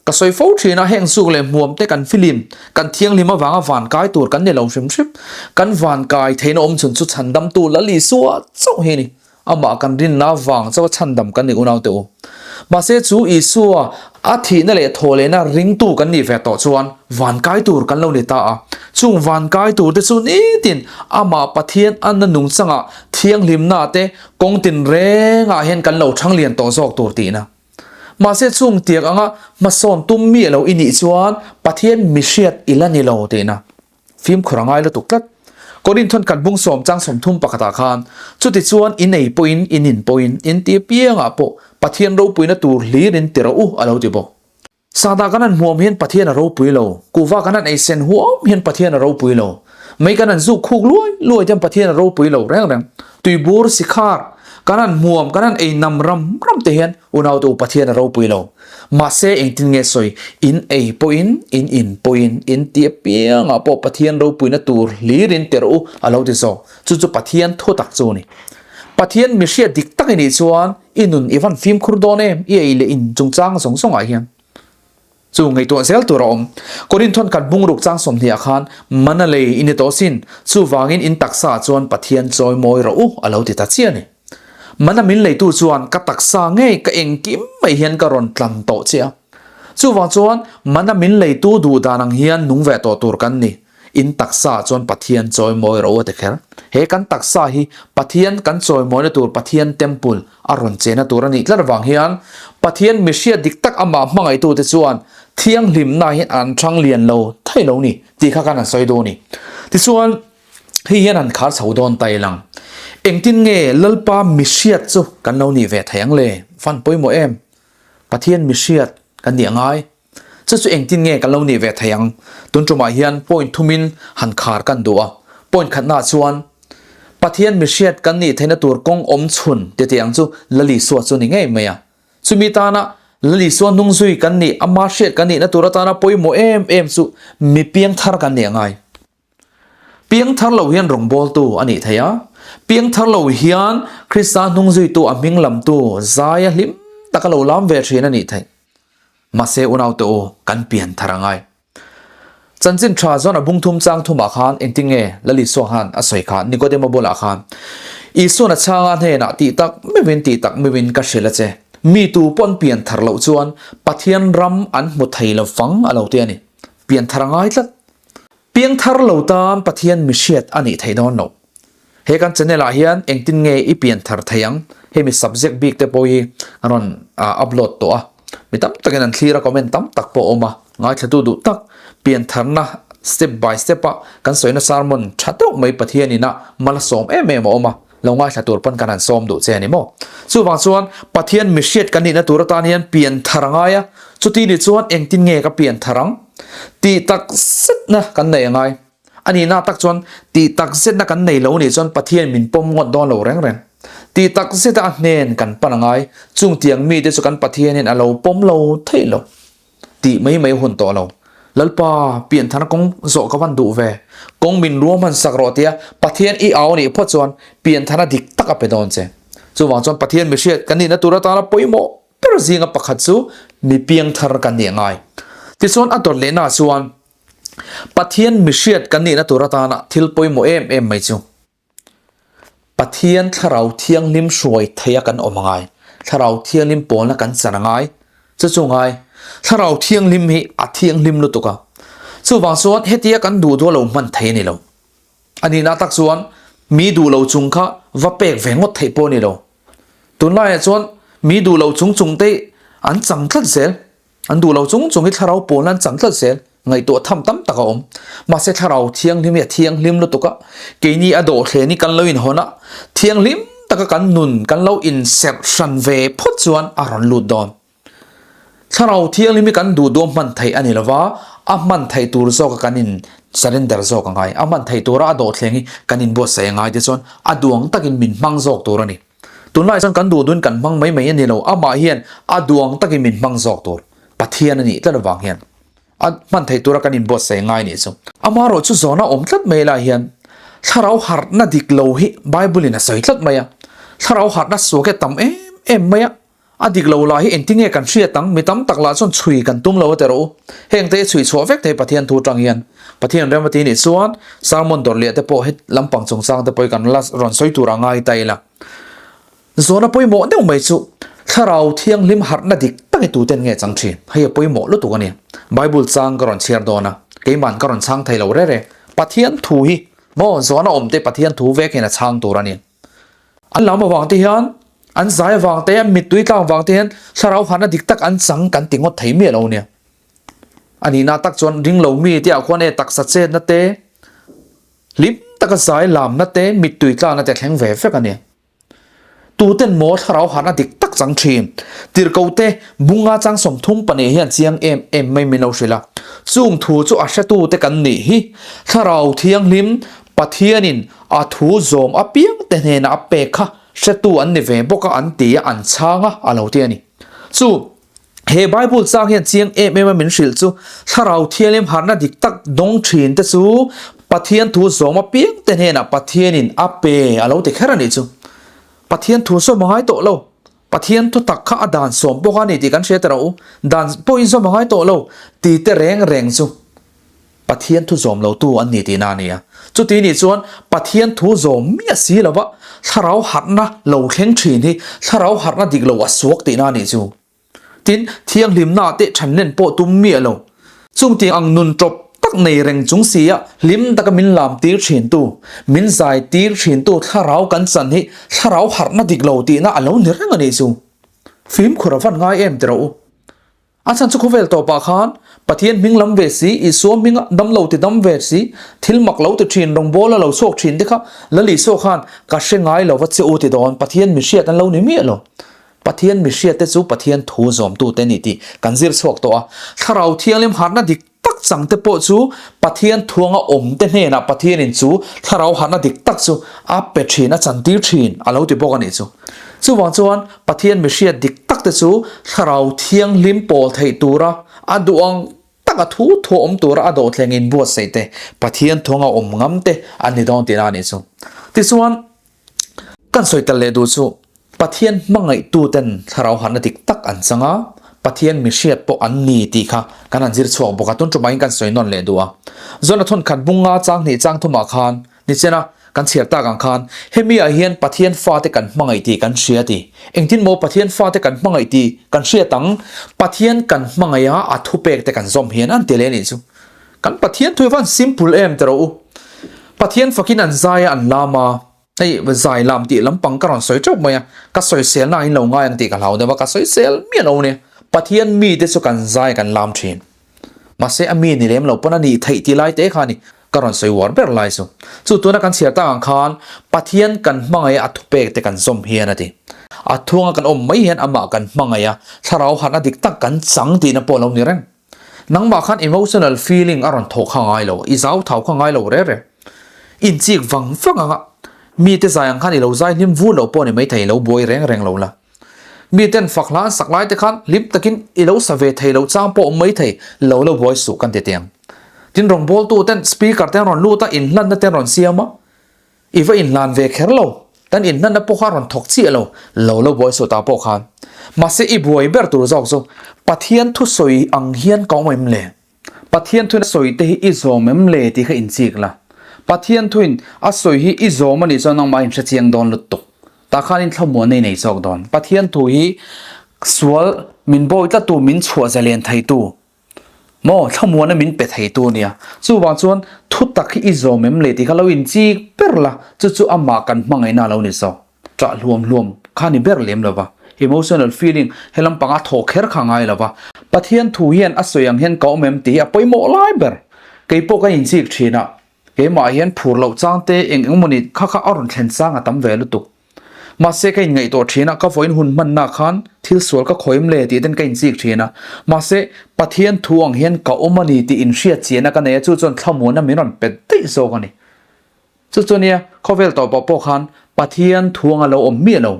Ka sawi fo thin a, heng zuk leh hmuam te kan filim, kan thianghlim avanga van kai tur kan ni lo hrim hrim. Kan van kai theihna awm chhun chu chhandamtu Lal Isua chauh hi a ni. Amah kan rinna vang chauha chhandam kan ni unaute u. Mahse chu Isua a thihna leh thawhlehna ringtu kan nih ve tawh chuan vankai tur kan lo ni ta a. Chung vankai tur te chu nitin amah Pathian anna nungchangah thianghlimna te kawng tinrengah hian kan lo thanglian tawh zawk tur tihna. Mahse chung tiang anga hmasawn tum miah lo i nih chuan Pathian mihriat i la ni lo tihna. Fimkhur a ngai lutuk tlat. Korinth thawn khat bung sawm chang 30 pakhatah khan, Chutichuan in ei pawhin, in in pawhin, in ti apiangah pawh Pathian ropuina tur hlirin ti rawh u a lo ti bawk. Sahdah kan han hmuam hian Pathian a ropui lo, kuhva kan han ei sen huam hian Pathian a ropui lo, mei kan han zuk khuk luai luai te hian Pathian a ropui lo reng reng. Tuibur sikhar kan han hmuam, kan han ei nam ram ram te hian Unaute u Pathian a ropui lo. Mahse engtin nge sawi, in ei pawhin, in in pawhin, in ti apiangah pawh Pathian ropuina tur hlirin ti rawh u a lo ti zawk. Chu chu Pathian thu tak chu a ni. Pathian mihriat dik tak i nih chuan i nun i van fimkhur dawn em i ei leh in chungchang zawng zawngah hian. Chu ngaihtuah zel tur a awm. Korinthon khat bungruk chang 20 ah khan mana lei i ni tawh sin, chuvangin in taksa ah chuan Pathian chawi mawi rawh u a lo ti ta chiah a ni. Mana min leitu chuan ka taksa ngei ka engkim mai hian ka rawn tlan tawh che a. Chuvang chuan mana min leitu duh dan ang hian nung ve tawh tur kan ni. In taksa ah chuan Pathian chawi mawi rawh u a ti kher. He kan taksa hi Pathian kan chawi mawina tur Pathian temple a rawn chena tur a nih tlat avang hian Pathian mihriat dik tak amah hmangaihtute chuan thianghlimna hi an thang lian lo thei lo ni tih kha khan an sawi duh a ni. Tichuan hei hian an khar chho dawn ta ilang. Engtin nge Lalpa mihriat chu kan lo nih ve thei ang le? Van pawimawh em? Pathian mihriat kan nih a ngai. Chu chu engtin nge kan lo nih ve thei ang? Tun tumah hian point thumin han khar kan duh a. Point khatnaah chuan Pathian mihriat kan nih theihna tur kawng awm chhun ti tih ang chu Lal Isua chu ni ngei mai a. Chumi tana Lal Isua hnung zui kan nih, ama hriat kan nihna tur atana pawimawh em em chu mi piangthar kan nih a ngai. Piangthar lo hian rawngbawltu a nih theih a, piangthar lo hian Krista hnung zuitu a hming lamtu zaia hlim taka lo lam ve thin a nih theih. Mahse unaute u, kan pianthar a ngai. Chanchin tha chuan a bung thum chang thumah khan engtin nge Lal Isua khan a sawi kha Nikodema bulah khan, Isuan a chhanga hnenah tih tak meuhin tih tak meuhin ka hrilh a che, mi tu pawn pianthar loh chuan Pathian ram an hmu thei lo fang a lo ti a ni. Pianthar a ngai tlat. Piangthar lo tan Pathian mihriat a nih theih dawn loh. He kan channel ah hian engtin nge i pianthar thei ang? Hemi subject bik te pawh hi an rawn upload tawh a. Mi tam takin an thlir a, comment tam tak pawh a awm a. Ngaithlatu duh tak piantharna step by step a kan sawina sermon tha deuh mai Pathian ina mal a sawm em em a awm a. Lo ngaithla tur pawn kan han sawm duh che a ni maw? Chuvang chuan Pathian mihriat kan nihna tur atan hian pianthar a ngai a, chuti ni chuan engtin nge ka pianthar ang? Tih tak zetna kan nei a ngai. A nihna tak chuan tih tak zetna kan nei lo nih chuan Pathian min pawm ngawt dawn lo reng reng. Tih tak zeta a hnen kan pan a ngai, chung tiang mite chu kan Pathianin a lo pawm lo theih lo. Tih mai mai hun tawh lo. Lalpa, pianthar kawng zawh ka van duh ve. Kawng min ruam han sak rawh tia Pathian i au nih phawt chuan pianthar a dik tak a pe dawn che. Chuvang chuan Pathian mihriat kan nihna tur atana pawimawh ber zinga pakhat chu mi piangthar kan nih a ngai. Tichuan a dawt lehna ah chuan Pathian mihriat kan nihna tur atana thil pawimawh em em mai chu Pathian Thlarau Thianghlim hruai theia kan awm a ngai. Thlarau Thianghlim pawlna kan chan a ngai. Chu chu ngai. Thlarau Thianghlim hi a thianghlim lutuk a. Chuvang chuan hetia kan duh duah lo hman thei a ni lo. A nihna tak chuan mi duh lo chung kha va pek ve ngawt theih pawh a ni lo. Tunlaiah chuan mi duh lo chung chung te an chang tlat zel. An duh lo chung chung hi thlarau pawlna an chang tlat zel, ngaihtuah tham tam tak a awm. Mahse thlarau thianghlim hi a thianghlim lutuk a, keini a dawhthlen hi kan lo inhawn a, thianghlim taka kan nun kan lo inserh hran ve phawt chuan a rawn lut dawn. Thlarau thianghlim hi kan duh duh a hman theih a ni lova, a hman theih tur zawka kan in surrender zawk a ngai. A hman theih tura a dawhthleng hi kan inbuatsaih a ngai te chuan a duang takin min hmang zawk tur a ni. Tunlai chuan kan duh duhin kan hmang mai mai a ni lo, amah hian a duang takin min hmang zawk tur Pathian a nih tlat avang hian. A hman theih tura kan inbuatsaih ngai nih chu. Amaherawh chu zawhna awm tlat mai lai hian thlarau harhna dik lo hi Bible in a sawi tlat mai a. Thlarau harhna suak hi a tam em em mai a. A dik lo lah hi engtin nge kan hriat ang? Mi tam tak lah chuan chhui kan tum lo a ti rawh u. Heng te hi chhui chhuah vek thei Pathian thu atang hian. Pathian rem a ti nih chuan sermon dawrh liah te pawh he lampang chungchang te pawh hi kan la rawn sawi tur a ngai ta ila. Zawhna pawimawh deuh mai chu Thlarau Thianghlim harhna dik tak i tuten nge chang thin? Hei a pawimawh lutuk a ni. Bible chang ka rawn chhiar dawn a, keiman ka rawn chhang thei lo rere. Pathian thu hi maw zawhna awm te Pathian thu vek hian a chhang tur a ni. An lam avang te hian, an zai avang te, an mittui tlang avang te hian Thlarau harhna dik tak an chang kan ti ngawt thei miah lo nia. A nihna tak chuan ring lo mi te ah khuan e taksa chetna te, hlim taka zai lamna te, mittui tlakna te a thleng ve vek a ni. Tuten maw thlarau harhna dik tak chang thin? Tirhkohte bunga chang 32 hian chiang em em mai min lo hrilh a. Chung thu chu a hretute kan nih hi. Thlarau Thianghlim Pathianin a thu zawm apiangte hnena a pek kha hretu an ni ve bawk a an ti a, an chhang a, a lo ti a ni. Chu He Bible chang hian chiang em em a min hrilh chu Thlarau Thianghlim harhna dik tak dawng thin te chu Pathian thu zawm apiang te hnenah Pathianin a pe a lo ti kher a nih chu. Pathian thu zawm a ngai tawh lo. Pathian thu tak kha a dan sawm bawk a ni tih kan hria ta rawh u. Dan pawhin zawm a ngai tawh lo ti te reng reng chu Pathian thu zawm lo tu an ni tihna a ni a. Chuti nih chuan Pathian thu zawm miah si lova thlarau harhna lo thleng thin hi thlarau harhna dik lo a suak tihna a nih chu. Tin, thianghlimna teh thanlen pawh tum miah lo. Chungtiang ang nun tawp tak nei reng chung si a hlim taka min lam tir thin tu, min zai tir thin tu thlarau kan chan hi thlarau harhna dik lo tihna a lo ni reng a nih chu. Fimkhur a van ngai em ti rawh u. A chhan chu khawvel tawpah khan Pathian hming lam ve si, Isua hminga dam lo ti dam ve si, thil mak lo ti thin, rawngbawla lo chhuak thin te kha Lal Isua khan ka hre ngai lo va che u ti dawn, Pathian mihriat an lo ni miah lo. Pathian mihriat te chu Pathian thu zawmtu te ni tih kan zir chhuak tawh a. Thlarau Thianghlim harhna dik tak chang te pawh chu Pathian thuanga awm te hnenah Pathianin chu Thlarau harhna dik tak chu a pe thin, a chantir thin a lo ti bawk a nih chu. Chuvang chuan Pathian mihriat dik tak te chu Thlarau Thianghlim pawl theih tura a duh ang tak a thu thu awm tura a dawhthleng in buatsaih te, Pathian thuanga awm ngam te an ni dawn tihna a nih chu. Tichuan. Kan sawi tel leh duh chu Pathian hmangaihtuten thlarau harhna dik tak an chang a, Pathian mihriat pawh an ni tih kha kan han zir chhuak bawk a, tun tumah hian kan sawi nawn leh duh a. Zawna thawn khat bunga chang hnih chang thumah khan nichena kan chhiar tak ang khan hemi ah hian Pathian fate kan hmangaih tih kan hria ti. Engtin maw Pathian fate kan hmangaih tih kan hriat ang? Pathian kan hmangaih a, a thupek te kan zawm hian an ti leh a nih chu. Kan Pathian thu hi van simple em ti rawh u. Pathian fakin an zai a an lam a, hei zai lam tih lampang ka rawn sawi teuh mai a, ka sawisel na in lo ngai ang tih ka hlau deuh a, ka sawisel miah lo nia. Pathian mite chu kan zai kan lam thin. Mahse a mi ni lem lo pawn a nih theih tih lai te kha a ni ka rawn sawi uar ber lai chu. Chu tuna kan chhiar tak ang khan Pathian kan hmangaih a a thupek te kan zawm hian a ti. A thunga kan awm mai hian amah kan hmangaih a, thlarau harhna dik tak kan chang tihna pawh a lo ni reng. Nangmah khan emotional feeling a rawn thawh kha ngai lo, i zau thau kha ngai lo re re. Inchik vang vang anga mite zai ang khan i lo zai hlim vur lo pawh ni maithei, i lo buai reng reng lo la. Miten fak hla an sak lai te khan hlim takin i lo sa ve thei lo chang pawh awm maithei, lo lo buai suh kan ti tiang. Tin rawngbawltu ten speaker te an rawn lut a, inhlanna te an rawn siam a, I va inhlan ve kher lo, kan inhlanna pawh kha rawn thawk chiah lo, lo lo buai suh ta pawh khan. Mahse i buai ber tur zawk chu Pathian thusawi ang hian ka awm em le? Pathian thuin a sawi te hi i zawm em le tih kha inchik la. Pathian thuin a sawi hi i zawm a nih chuan nangmah in hrechiang dawn lutuk. Tah khan in thlamuanna i nei zawk dawn. Pathian thu hi sual min bawi tlattu, min chhuah zalen theitu Maw, thlamuana min pe theitu a nia. Chuvang chuan thu tak hi i zawm em le tih kha lo inchik ber la, chu chu amah kan hmangaihna a lo ni zawk. Ṭah hluam hluam kha ni ber lem lo va, emotional feeling he lampanga thawh kher kha ngai lo va. Pathian thu hian a sawi ang hian ka awm em tih hi a pawimawh lai ber. Keipawh ka inchik ṭhin a, keimah hian phur loh chang te eng eng mawni kha kha a rawn thlen chang a tam ve lutuk. Mahse ka inngaihtuah thin a, ka vawiin hun hmanna khan thil sual ka khawim le tih ten ka inchik thin a. Mahse Pathian thu ang hian ka awm a ni tih inhriat chiahna ka nei a, chu chuan thlamuanna min rawn pet daih zawk a ni. Chu chu nia, khawvel tawpah pawh khan Pathian thu anga lo awm miah lo.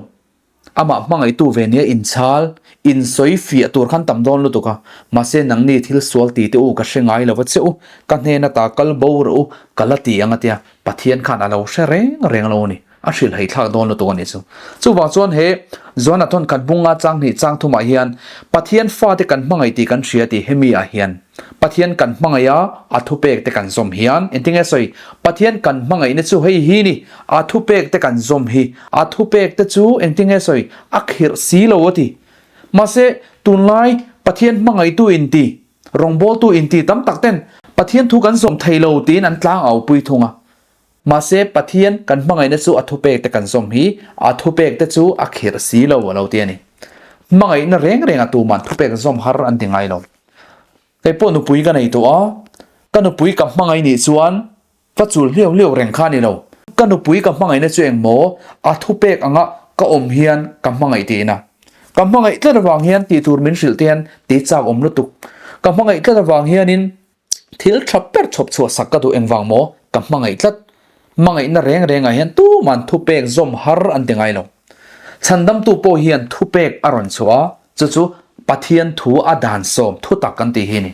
Amah hmangaihtu ve nia inchhal, insawi fiah tur khan tam dawn lutuk a, mahse nangni thil sual ti te u ka hre ngai lo va che u, ka hnen ata kal bo rawh u, ka la ti ang a tia, Pathian khan a lo hre reng reng lo a ni, a hrilh hei thlak dawn lutuk a nih chu. Chuvang chuan he Johana thawnkhat bunga chang hnih chang thumah hian Pathian fate kan hmangaih tih kan hria tih hemi ah hian Pathian kan hmangaih a, a thupek te kan zawm hian engtinge sawi Pathian kan hmangaihna chu hei hi ni, a thupek te kan zawm hi, a thupek te chu engtinge sawi a khirh si lo a ti. Mahse, tunlai Pathian hmangaihtu inti, rawngbawltu inti tam tak ten Pathian thu kan zawm thei lo tiin an tlang aupui thung a. Mahse, Pathian kan hmangaihna chu a thupek te kan zawm hi, a thupek te chu a khirh si lo a lo ti a ni. Hmangaihna reng reng a tuman thupek zawm har an ti ngai lo. Kei pawh nupui ka nei tawh a, ka nupui ka hmangaih nih chuan va chul hliau hliau reng kha a ni lo. Ka nupui ka hmangaihna chu eng maw a thupek anga ka awm hian ka hmangaih tiin a. Ka hmangaih tlat avang hian tih tur min hrilh te hian ti chak awm lutuk. Ka hmangaih tlat avang hianin thil tha ber chhawp chhuah sak ka duh engvang maw ka hmangaih tlat. Hmangaihna reng rengah hian tuman thupek zawm har an ti ngai lo. Chhandamtu pawh hian thupek a rawn chhuah a, chu chu Pathian thu a dan sawm thutak kan tih hi a ni.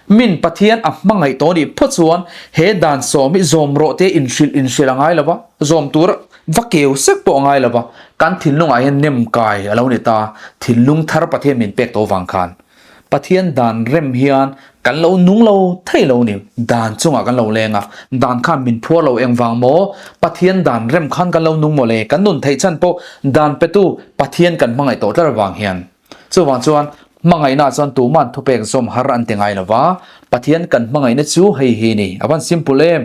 Min Pathian a hmangaih tawh nih phawt chuan he dan sawm hi zawm rawh te inhrilh inhrilh a ngai lo va, zawm tur va keu sek pawh a ngai lo va, kan thinlungah hian nem kai a lo ni ta, thinlung thar Pathian min pek tawh vang khan. Pathian dan rem hian kan lo nung lo thei lo ni, dan chungah kan lo leng a, dan khan min phuar lo engvang maw? Pathian dan rem khan kan lo nung maw le? Kan nun theih chhan pawh dan petu Pathian kan hmangaih tawh tlat avang hian. Chuvang chuan hmangaihna chuan tuman thupek zawm har an ti ngai lo va, Pathian kan hmangaihna chu hei hi ni, a van simple em?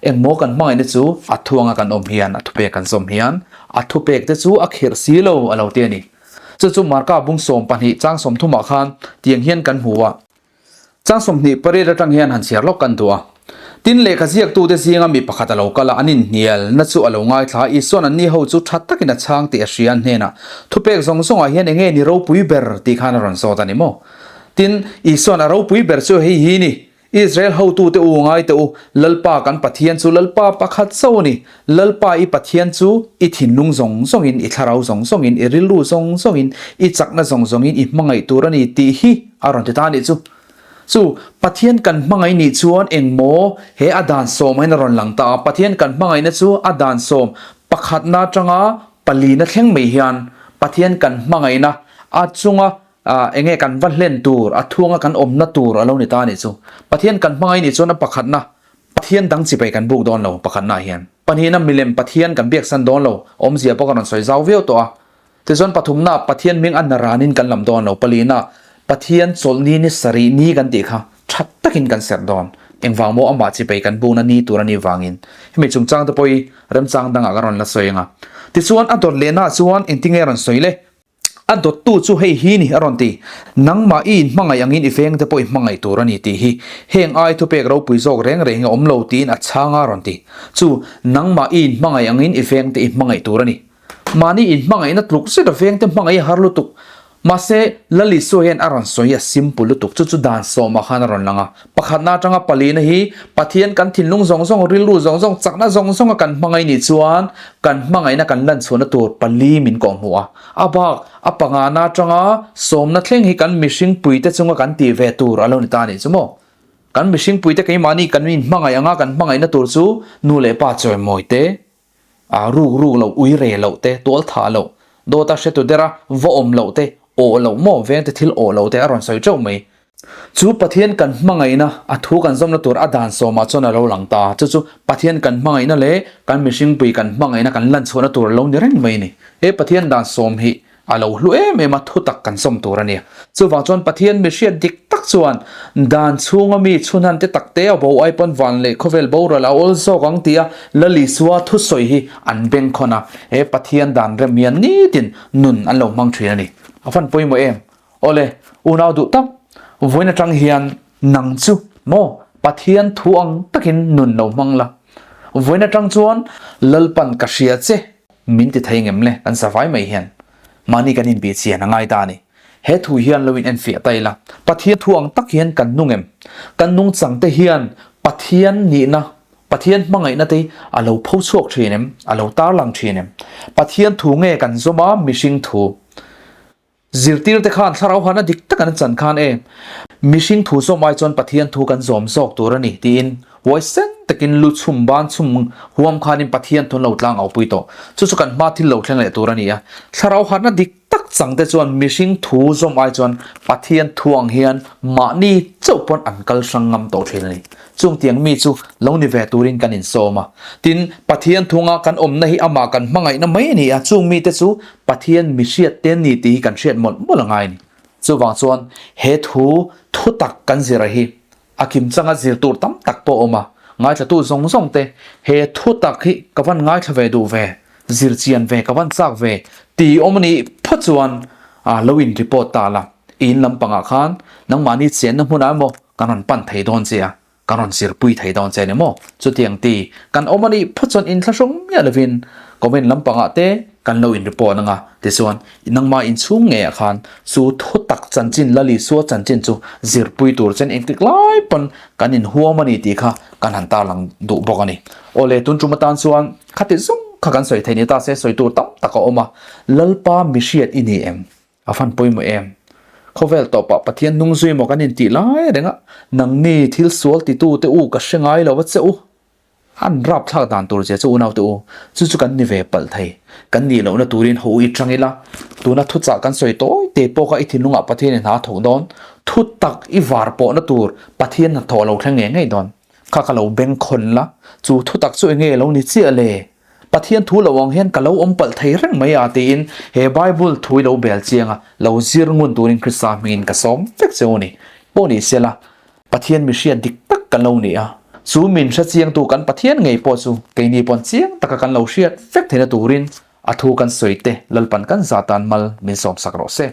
Engmaw kan hmangaihna chu a thuanga kan awm hian, a thupek kan zawm hian, a thupek te chu a khirh si lo a lo ti a ni. Chu chu Marka bung 12 chang 30 ah khan tiang hian kan hmu a. Chang 28 atang hian han chhiar lawk kan duh a. Tin, lehkha ziaktute zinga mi pakhat a lo kal a, an inhnialna chu a lo ngaithla a, Isua'n anni ho chu tha takin a chhang tih a hria an hnenah, Thupek zawng zawngah hian enge ni ropui ber? tih khan a rawn zawt a ni maw? Tin, Isua'n a ropui ber chu hei hi ni, Israel hotute u ngai teh u, Lalpa kan Pathian chu Lalpa pakhat chauh a ni. Lalpa i Pathian chu i thinlung zawng zawngin, i thlarau zawng zawngin, i rilru zawng zawngin, i chakna zawng zawngin i hmangaih tur a ni tih hi a rawn ti ta a nih chu. Chu Pathian kan hmangaih nih chuan engmaw he a dan sawm ahin a rawn lang ta a, Pathian kan hmangaihna chu a dan sawm pakhatna atanga palina thleng mai hian Pathian kan hmangaihna a chunga Ah, enge kan va hlen tur, a thuanga kan awmna tur a lo ni ta a nih chu. Pathian kan hmangaih nih chuan a pakhatna, Pathian dang chipai kan buk dawn lo pakhatna ah hian. Pahnihna, milem Pathian kan biaksan dawn lo, awmzia pawh ka rawn sawi zau viau tawh a. Tichuan pathumna, Pathian hming a naranin kan lam dawn lo. Palihna, Pathian chawlhni ni sarih ni kan tih kha tha takin kan serh dawn. Engvang maw amah chipai kan bukna ni tur a nih vangin. Hemi chungchang te pawh hi remchang dangah ka rawn la sawi ang a. Tichuan a dawt lehna ah chuan engtinge a rawn sawi le? A dawttu chu hei hi ni a rawn ti. Nangmah i inhmangaih angin i vengte pawh i hmangaih tur a ni tih hi heng ai thupek ropui zawk reng reng hi a awm lo tiin a chhang a rawn ti. Chu, nangmah i inhmangaih angin i vengte i hmangaih tur a ni. Mahni inhmangaihna tluk zet a vengte hmangaih a har lutuk. Mahse, Lal Isua hian a rawn sawi a simple lutuk. Chu chu dan sawmah khan a rawn lang a. Pakhatna atanga palina hi Pathian kan thinlung zawng zawng, rilru zawng zawng, chakna zawng zawnga kan hmangaih nih chuan kan hmangaihna kan lanchhuahna tur pali min kawhhmuh a. A bak, a pangana atanga sawmna thleng hi kan mihring puite chunga kan tih ve tur a lo ni ta a nih chu maw? Kan mihring puite keimahni kan inhmangaih anga kan hmangaihna tur chu nu leh pa chawimawi te, A ruk ruk loh, ui re loh te, tual thah loh, dawta hretu dera va awm loh te, awh loh maw, vengte thil awh loh te a rawn sawi teuh mai. Chu Pathian kan hmangaihna, a thu kan zawmna tur a dan sawmah chuan a lo lang ta. Chu chu Pathian kan hmangaihna leh kan mihringpui kan hmangaihna kan lanchhuahna tur a lo ni reng mai a ni. He Pathian dan sawm hi A lo hlu em em a, thutak kan sawm tur a ni. Chuvang chuan Pathian mi hriat dik tak chuan dan chhunga mi chhunhan te tak te a bo ai pawn van leh khawvel boral a awl zawk ang tia Lal Isua thusawi hi an bengkhawn a, he Pathian dan rem hian nitin nun an lo hmang thin a ni. A van pawimawh em? Awle, unau duh tak, vawiin atang hian nang chu maw Pathian thu ang takin nun lo hmang la. Vawiin atang chuan Lalpan ka hria che. Min ti thei ngem le, kan zavai mai hian mahni kan inbih chian a ngai ta a ni. He thu hian lo in enfiah ta ila, Pathian thu ang tak hian kan nung em? Kan nungchang te hian Pathian nihna Pathian hmangaihna te hi a lo pho chhuak thin em? A lo tarlang thin em? Pathian thu nge kan zawm a mihring thu? Zirtir te khan thlarau hana dik tak an chan khan e, mihring thu zawm ai chuan Pathian thu kan zawm zawk tur a ni tiin huaisen takin lu chhum ban chhum huam khanin Pathian thu an lo tlang au pui tawh. Chu chu kan hma thil lo thleng leh tur a ni a. Thlarau hana dik tak chang te chuan mihring thu zawm ai chuan Pathian thu ang hian mahni chauh pawn an kal hrang ngam tawh thin a ni. Chung tiang mi chu lo ni ve turin kan insawm a. Tin, Pathian thunga kan awmna hi amah kan hmangaihna mai a ni a, chung mite chu Pathian mi hriat te an ni tih hi kan hriat mawlh mawlh a ngai a ni. Chuvang chuan he thu thu tak kan zir hi a kim changa zir tur tam tak pawh a awm a, ngaithlatu zawng zawng te he thu tak hi ka van ngaithla ve duh ve, zir chian ve ka van chak ve tih awm a nih phawt chuan lo in report ta la, i in lampangah khan nangmahni chenna hmunah emaw kan rawn pan thei dawn che a, kan rawn zirpui thei dawn che a ni maw? Chutiang ti kan awm a nih phawt chuan inthlahrung miah lovin comment lampangah te kan lo in report ang a, tichuan nangmah inchhung ngeiah khan chu thutak chanchin la Isua chanchin chu zirpui tur chen engtik lai pawn kan inhuam a ni tih kha kan han tarlang duh bawk a ni. Awle tun tum atan chuan khati zawng kha kan sawi thei ni ta se sawi tur tam tak a awm a, Lalpa mihriat i ni em? A fan pawimawh em? Khawvel tawpah Pathian hnung zui maw kan intih lai reng a, nangni thil sual titu te u ka hre ngai lo a che u. An rapthlak dan tur zia chu unaute u, chu chu kan ni ve palh thei. Kan nih lohna turin ho i tang ila, tuna thuchah kan sawi tawi te pawh kha i thinlungah Pathianin hna a thawk dawn, thu tak i var pawhna tur Pathian hnathawh a lo thleng ngei ngei dawn. Kha ka lo bengkhawn la, chu thutak chu enge lo ni chiah le? Pathian thu lo ang hian ka lo awm palh thei reng mai a tiin he Bible thu i lo bel chiang a, lo zir ngun turin Krista hmingin ka sawm vek che u ni. Pawh ni sela, Pathian mi hriat dik tak kan lo ni a, chu min hre chiangtu kan Pathian ngei pawh chu keini pawn chiang taka kan lo hriat vek theihna turin a thu kan sawi te Lalpan kan zah tan mal min sawmsak rawh se.